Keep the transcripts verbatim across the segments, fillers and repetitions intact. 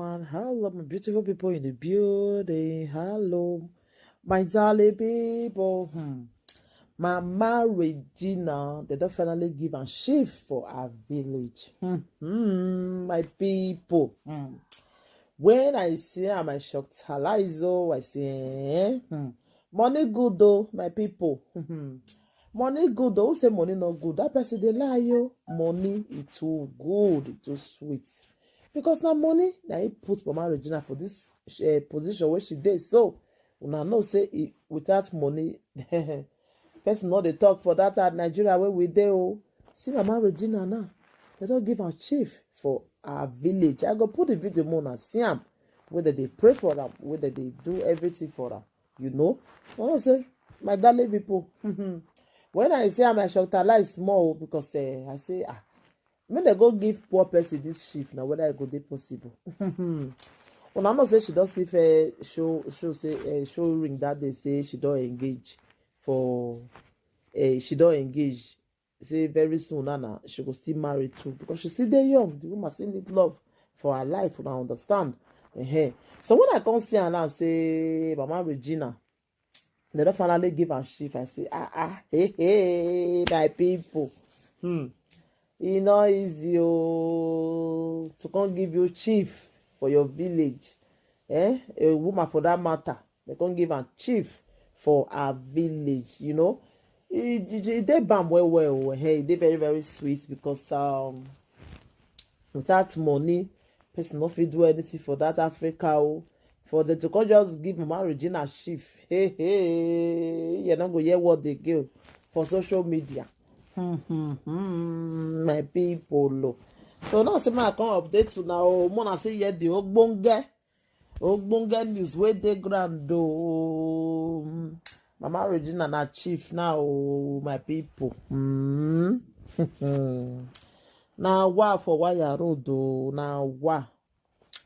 And hello, my beautiful people in the building. Hello, my darling people. Hmm. Mama Regina, they don't finally give a shift for our village. Hmm. Hmm, my people. Hmm. When I see am, I shock Talaizo. I say, eh? Hmm. Money good though, my people. Hmm. Money good though. Who say money not good? That person they lie you. Money it too good, it too sweet. Because now money, now he put Mama Regina for this uh, position where she did. So, una know say e, without money, person not dey talk for that at Nigeria where we dey. Oh, see Mama Regina now. They don't give a chief for our village. I go put the video more and see am. Whether they pray for them, whether they do everything for them, you know. I don't say, my darling people. When I say I'm a shelter life small because uh, I say ah, when they go give poor person this shift now, whether it go be possible. Una know say she don't see fair show show say uh, show ring that day say she don't engage for uh, she don't engage say very soon now, now she go still marry too because she still dey young. The woman still need love for her life, una understand. Uh-huh. So when I come see her now say Mama Regina, they don't finally give her chief. I say ah ah hey hey my people. Hmm. E no easy oh, to come give you chief for your village. Eh? A woman for that matter, they come give am chief for her village, you know. E e- e dey bam well well oh, hey, e dey very very sweet because um, without money, person no fit do anything for that Africa oh. For them to come just give Mama Regina chief, hey hey, you no go hear what they give for social media. Hmm, hmm, hmm, my people oh. So now say make I come update una oh, more na say hear the ogbonge ogbonge news wey dey ground oh. Mama Regina na chief now oh, my people. Hmm. Na wa for wire road oh, na wa.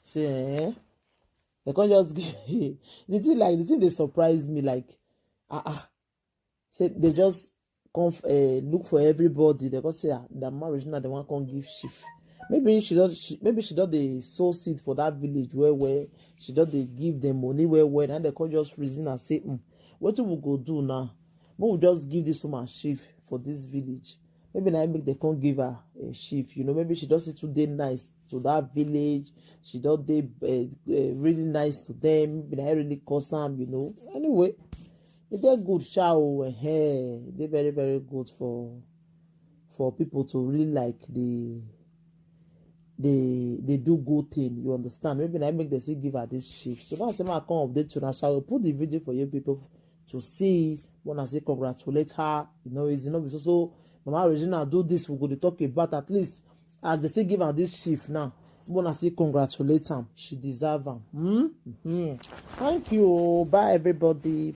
See eh? They come just give the thing like the thing dey surprise me like ah ah. Say they just come uh, look for everybody. They come say ah, the Mama Regina they want come give chief. Maybe she don she, maybe she don dey sow seed for that village well well. She don dey give them money well well. And they come just reason and say, hmm, wetin we go do now? Make we just give this woman chief for this village. Maybe na im make dem come give her a chief, you know, maybe she don see too dey nice to that village, she don dey uh, uh, really nice to them, maybe na im really cause am, you know. Anyway, e dey good sha o, eh, e dey very very good for for people to really like the the the do good thing, you understand. Maybe na im make dem still give her this chief. So now say make I come update una, so I go put the video for you people to see. Una say congratulate her. You know, it's not so so Mama Regina do this, we go dey talk about at least as they still give her this chief now. Una say congratulate am, she deserve am. Hmm? Hmm. Thank you. Bye everybody.